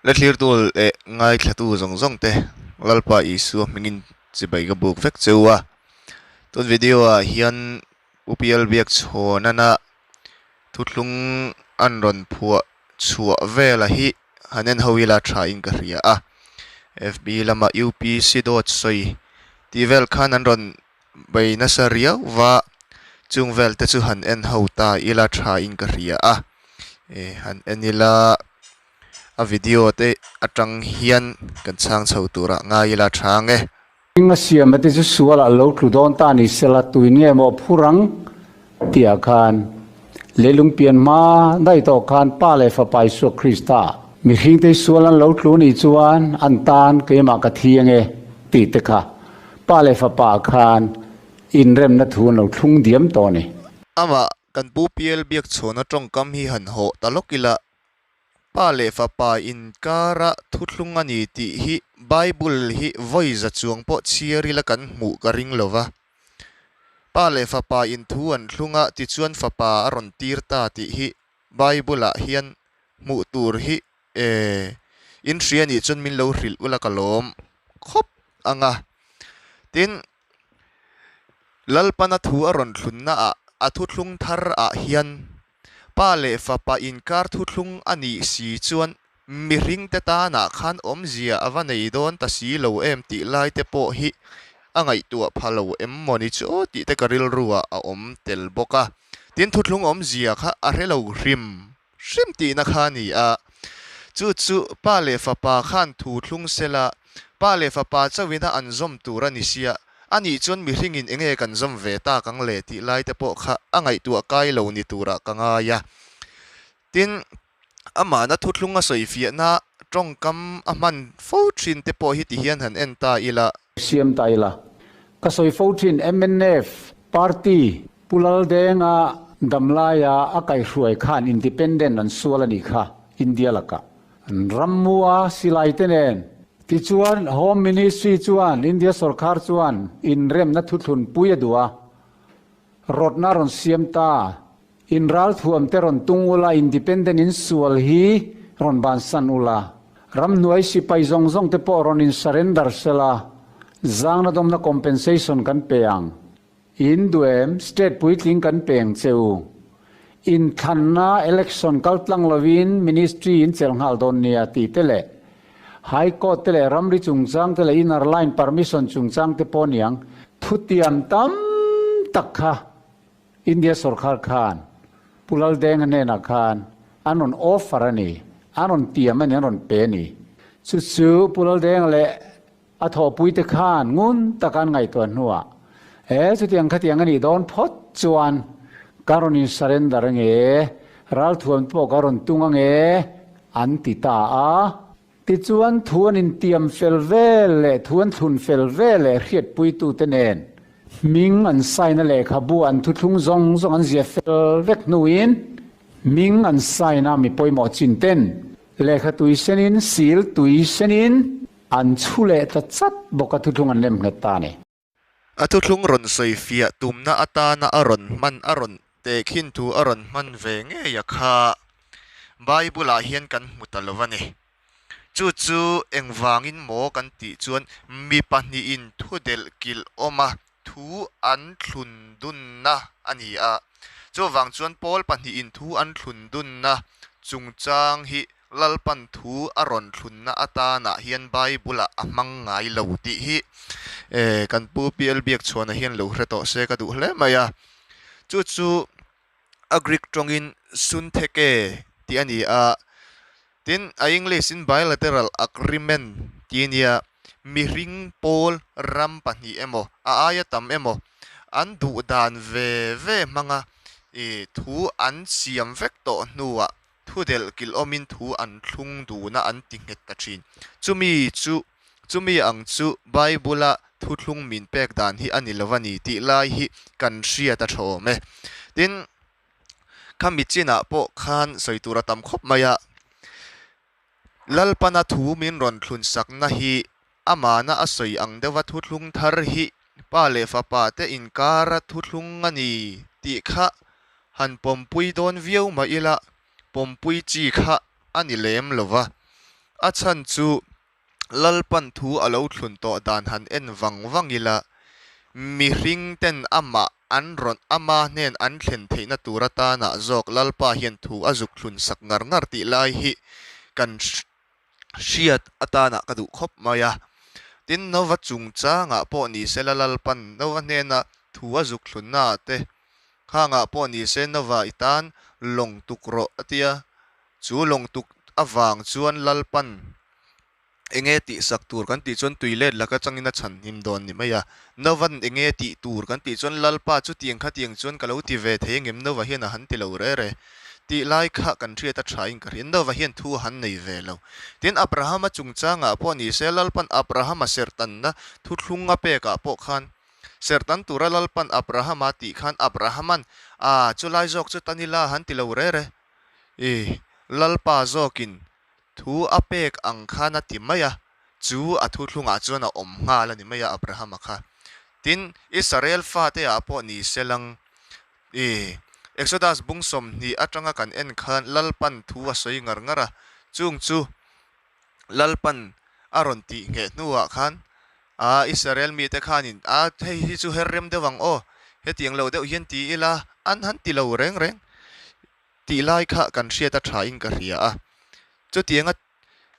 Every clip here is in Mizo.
La thlirtu leh ngaithlatu zawng zawng te Lalpa Isua hmingin chibai ka buk vek cheu a. Tun video ah hian Pu Pial Biakchhawnana thuthlung an rawn phuah chhuah vela hi han en ho ila tha in ka hria a. FB lama UPC dawt sawi tih vel khan an rawn Bei nasa riau va, chung vel te chu han en ho ta ila tha in ka hria a, e han en ila a video te atang hian kan chhang chho turah ngai ila tha ang e. Hming a siam a te chu sual ah lo tlu dawn ta ni sela tuin nge maw phur ang tih ah khan leilung pian hma daih tawh khan Pa leh Fapa Isua Krista mihring te sual an lo tlu nih chuan an tan keimah ka thi ange tih te kha Pa leh Fapa khan inremna thu an lo thlung diam tawh a ni. Amah kan Pu Pial Biakchhawna tawngkam hi han hawh ta lawk ila, Pa leh Fapa inkara thuthlung a ni tih hi Bible hi vawi za chuang pawh chhiar ila kan hmuh ka ring lo va. Pa leh Fapa in thu an thlung a, tichuan Fapa a rawn tir ta tih hi Bible-ah hian hmuh tur hi E, in hria nih chuan min lo hrilh ula ka lawm khawp ang a. Tin, Lalpana thu a rawn thlunna ah, a thuthlung thar ah hian Pa leh Fapa inkar thuthlung a nih si chuan mihring te tanah khan awmzia a va nei dawn ta si lo em tih lai te pawh hi a ngaihtuah pha lo em maw ni chu tih te ka rilru ah a awm tel bawk a. Tin, thuthlung awmzia kha a hre lo hrim Hrim tihna kha a ni a. Chu chu Pa leh Fapa khan thu thlung sela, Pa leh Fapa chauhina an zawm tur a ni sia, a nih chuan mihringin enge kan zawm ve tak ang le tih lai te pawh kha a ngaihtuah kai lo ni turah ka ngai a. Tin, amahna thuthlung a sawifiahna tawngkam a hman fo thin te pawh hi tihian han en ta ila. Siam ta ila. Ka sawi fo thin mnf party Pu Laldenga damlaia a kaihhruai khan independent an sual a nih kha India lakah. An rammua silai te nen. Tichuan Home Ministry chuan India sorkar chuan inremna thuthlun pui a duh a, rawtna a rawn siam ta. In ralthuam te rawn tung ula, independent in sual hi rawn bansan ula, ramhnuai sipai zawng zawng te pawh rawn in surrender sela, zangna dawmna compensation kan pe ang. In duem, state puitling kan peng che u. Inthlanna, election, kal tlang lovin ministry in chelh nghal dawn nia tih te leh High Court te leh ramri chungchang te leh inner line permission chungchang te pawh niang thutiam tam tak kha India sorkar khan Pu Laldenga hnenah khan an rawn offer a ni, an rawn tiam a ni, an rawn pe a ni. Chu chu Pu Laldenga leh A thawhpuite khan ngun taka an ngaihtuah hnuah, He, chutiang khatiang a nih dawn phawt chuan ka rawn in surrender ange, ralthuam pawh ka rawn tung ange, an ti ta a. Tichuan thu an intiam fel vel leh thu an thlun fel vel leh hriatpuitute nen hming an sign a lehkhabu an thuthlung zawng zawng an zia fel vek hnuin hming an sign a mi pawimawh chin ten lehkha tui senin sil tui senin An chhu leh ta chat bawk a thuthlung an lem nghet ta a ni. A thuthlung rawn sawi fiah tumna atana a rawn hman a rawn tehkhin thu a rawn hman ve ngei a kha Bible-ah hian kan hmu ta lo a ni. Chu chu engvangin maw kan tih chuan mi pahnihin thu delh kilh awma thu an thlun dunna a ni a. Chuvang chuan Paul pahnihin thu an thlun dunna chungchang hi Lalpan thu a rawn thlunna atanah hian Bible-ah a hmang ngai lo tih hi kan Pu PL Biakchhuana hian lo hre tawh se ka duh hle mai a. Chu chu a Greek tawngin suntheke tih a ni a, tin a English-in bilateral agreement tih a nia, mihring pawl ram pahnih emaw a aia tam emaw an duh dan ve ve hmanga thu an siam vek tawh hnuah Thu delh kilh awmin thu an thlung duna an ti nghet ta thin. Chumi chu, chumi ang chu Bible-a thu thlung min pek dan hi a ni lo a ni tih lai hi kan hriat a tha awm e. Tin, khami chinah pawh khan sawi tur a tam khawp mai a, Lalpana thu min rawn thlun sakna hi amana a sawi ang deuha thu thlung thar hi Pa leh Fapa te inkara thu thlung a ni tih kha han pawmpui dawn viau mah ila, pawmpui chi kha a ni lem lo va. A chhan chu Lalpan thu a lo thlun tawh dan han en vang vang ila, mihring ten amah an rawn ama hnen an thlen theihna tur atanah zawk Lalpa hian thu a zuk thlun sak ngar ngar tih lai hi kan hriat atanah ka duh khawp mai a. Tin, Nova chungchangah pawh ni sela Lalpan Nova hnena thu a zuk thlunnaah te khangah pawh ni se Nova i tan lawng tuk rawh a tia. Chu lawng tuk avang chuan Lalpan enge tihsak tur kan tih chuan tui let laka changin a chhan him dawn ni mai a. Nova'n enge tih tur kan tih chuan Lalpa chutiang khatiang chuan ka lo ti ve thei angem Nova hian a han ti lo re re tih lai kha kan hriat a thain ka hria. Nova hian thu a han nei ve lo. Tin, Abrahama chungchangah pawh ni se Lalpan Abrahama serhtanna thuthlung a pekah pawh khan serhtan tura Lalpan Abrahama tih khan Abrahama'n a chulai zawk chu tan ila a han ti lo re re. I Lalpa zawkin Thu a pek ang khan a ti mai a, chu a thuthlungah chuan a awm nghal a ni mai a Abrahama kha. Tin, Israel fate ah pawh ni se lang. I Exodus bung 20 atanga kan en khan Lalpan thu a sawi ngar ngar a, chung chu Lalpan a rawn tih ngheh hnuah khan a Israel mite khanin a hei hi chu her rem deuh ang aw, hetiang lo deuh hian ti ila an han ti lo reng reng. Tih lai kha kan hriat a tha in ka hria a. Chutianga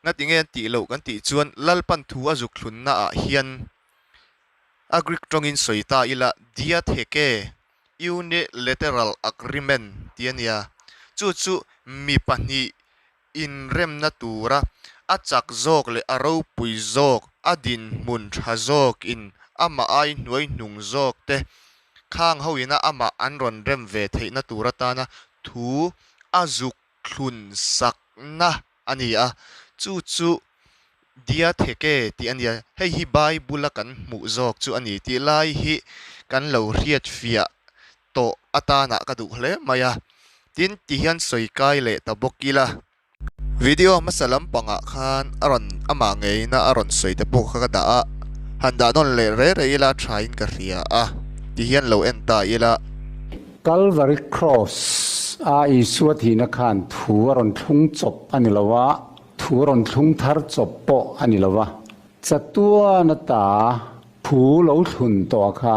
ngatinge an tih loh kan tih chuan Lalpan thu a zuk thlunna ah hian a Greek tawngin sawi ta ila diatheke, unilateral agreement, tih a nia. Chu chu mi pahnih inremna tura a chak zawk leh a ropui zawk, a dinhmun tha zawkin amah ai hnuai hnung zawk te khang ho ina amah an rawn rem ve theihna tur atana thu a zuk thlun sakna a ni a, chu chu Diatheke tih a nia, hei hi Bible-a kan hmuh zawk chu a ni tih lai hi kan lo hriatfiah tawh atanah ka duh hle mai a, tin ti hian sawi kai leh ta bawk ila. Video hmasa lampangah khan a rawn amah ngeina a rawn sawi te pawh kha ka dah a, han dah nawn leh re re ila thain ka hria a, ti hian lo en ta ila. Calvary Cross a Isua thihna khan thu a rawn thlung chawp a ni lo a, thu a rawn thlung thar chawp pawh a ni lo a, chatuan ata thu lo thlun tawh kha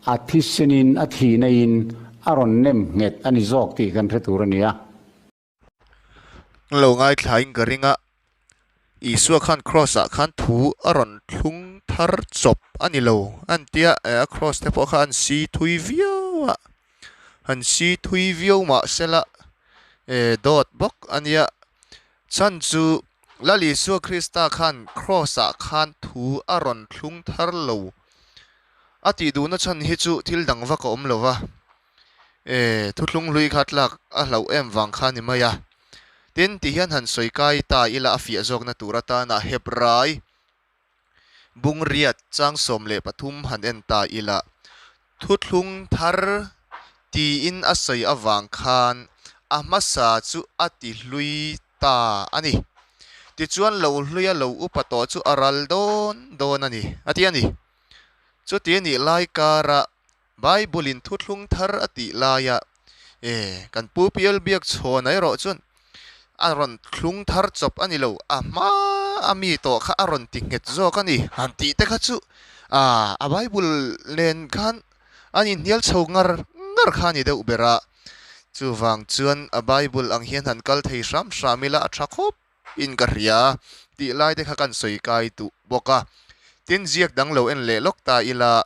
A thisenin a thihna-in a rawn nem nghet a ni zawk tih kan hre tur a ni a. Lo ngaithlain ka ring a, Isua khan Kraws-ah khan thu a rawn thlung thar chawp a ni lo a ni tia, a Kraws te pawh kha an si thui viau a, han si thui viau mah sela dawt bawk a nia. Chhan chu Lal Isua Krista khan Kraws-ah khan thu a rawn thlung thar lo. A tih duhna chhan hi chu thil dang vak a awm lo va, e, thuthlung hlui kha tlak a hlauh em vang kha a ni mai a. Tin, ti hian han sawi kai ta ila a fiah zawkna tur atana Hebrai bungriat chang 13 han en ta ila, thuthlung thar tiin a sawi avang khan a hmasa chu a ti hlui ta a ni. Tichuan lo hluia lo upa tawh chu a ral dawn dawn a ni, a ti a ni. Chuti a nih lai kara Bible-in thuthlung thar a tih laia e kan Pu Pial Biak chhawn erawh chuan a rawn thlung thar chawp a ni lo, a hma a mi tawh kha a rawn ti nghet zawk a ni han tih te kha chu a a Bible nen khan an inhnial chho ngar ngar kha a ni deuh ber a. Chuvang chuan a Bible ang hian han kal thei hram hram ila a tha khawp in ka hria tih lai te kha kan sawi kai duh bawk a. Tin, ziak dang lo en leh lawk ta ila.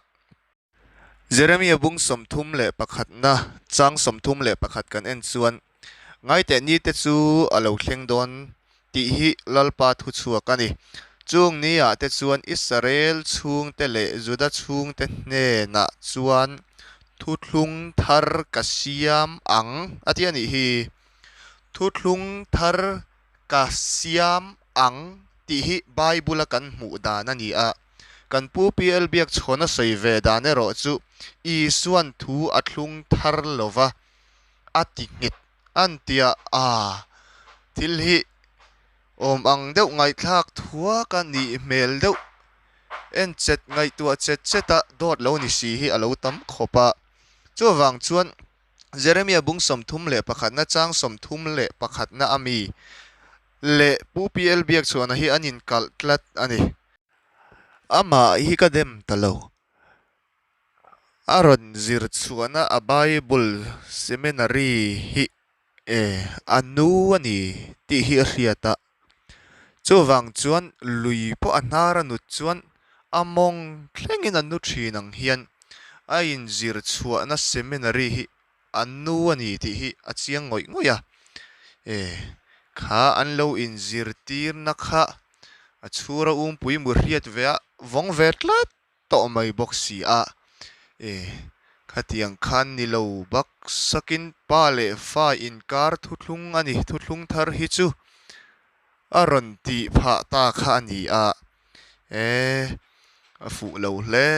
Jeremia bung 31na chang 31 kan en chuan Ngaiteh ni te chu a lo thleng dawn tih hi Lalpa thu chhuak a ni. Chung ni ah te chuan Israel chhungte leh Juda chhungte hnenah chuan thuthlung thar ka siam ang a ti a nih hi. Thuthlung thar ka siam ang tih hi Bible a kan hmuh dan a ni a. Kan Pu PL Biakchhawna sawi ve dan erawh chu Isuan thu a thlung thar lova a ti nghet an tia a, thil hi awm ang deuh ngaihthlak thuak a nih hmel deuh en chet ngaihtuah chet chet a dawt lo ni si hi a lo tam khawp a, chuvang chuan Jeremia bung 31na chang 31na a mi. leh Pu PL Biakchhuana hi an inkalh tlat a ni. Amah hi ka dem ta lo. A rawn zir chhuahna a Bible Seminary hi e a nu a ni tih hi a hriat a. Chuvang chuan lui pawh a hnar a nut chuan a mawng thlengin a nu thin ang hian a inzir chhuahna seminary hi a nu a ni tih hi a chiang ngawih ngawih a. E kha an lo inzirtirna kha a chhura umpui mu hriat ve a vawng ve tlat tawh mai bawk si a. E khatiang khan ni lo bak sakin pa leh fa inkar thuthlung a ni, thuthlung thar hi chu a rawn tih phah ta kha a ni a. E a fuh lo hle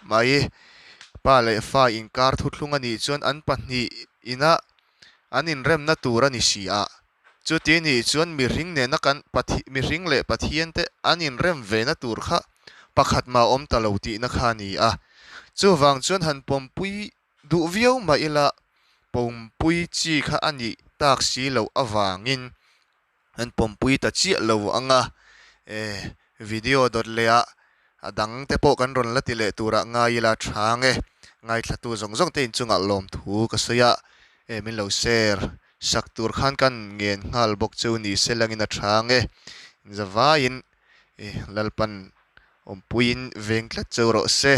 mai. Pa leh fa inkar thuthlung a nih chuan an pahnih ina an inremna tur a ni si a. Chuti nih chuan mihring nena kan mihring leh Pathian te an inrem ve na tur kha pakhat mah awm ta lo tihna kha a ni a. Chuvang chuan han pawmpui duh viau mah ila pawmpui chi kha a nih tak si loh avangin an pawmpui ta chiah lo ang a. E, video dawt leh ah a dang te pawh kan rawn la ti leh turah ngai ila tha ang e. Ngaithlatu zawng zawng te inchungah lawmthu ka sawi a, e min lo share Sak tur khan kan ngen nghal bawk chu ni se langin a tha nge. Zavaiin Lalpan awmpuiin veng tlat cheu rawh se.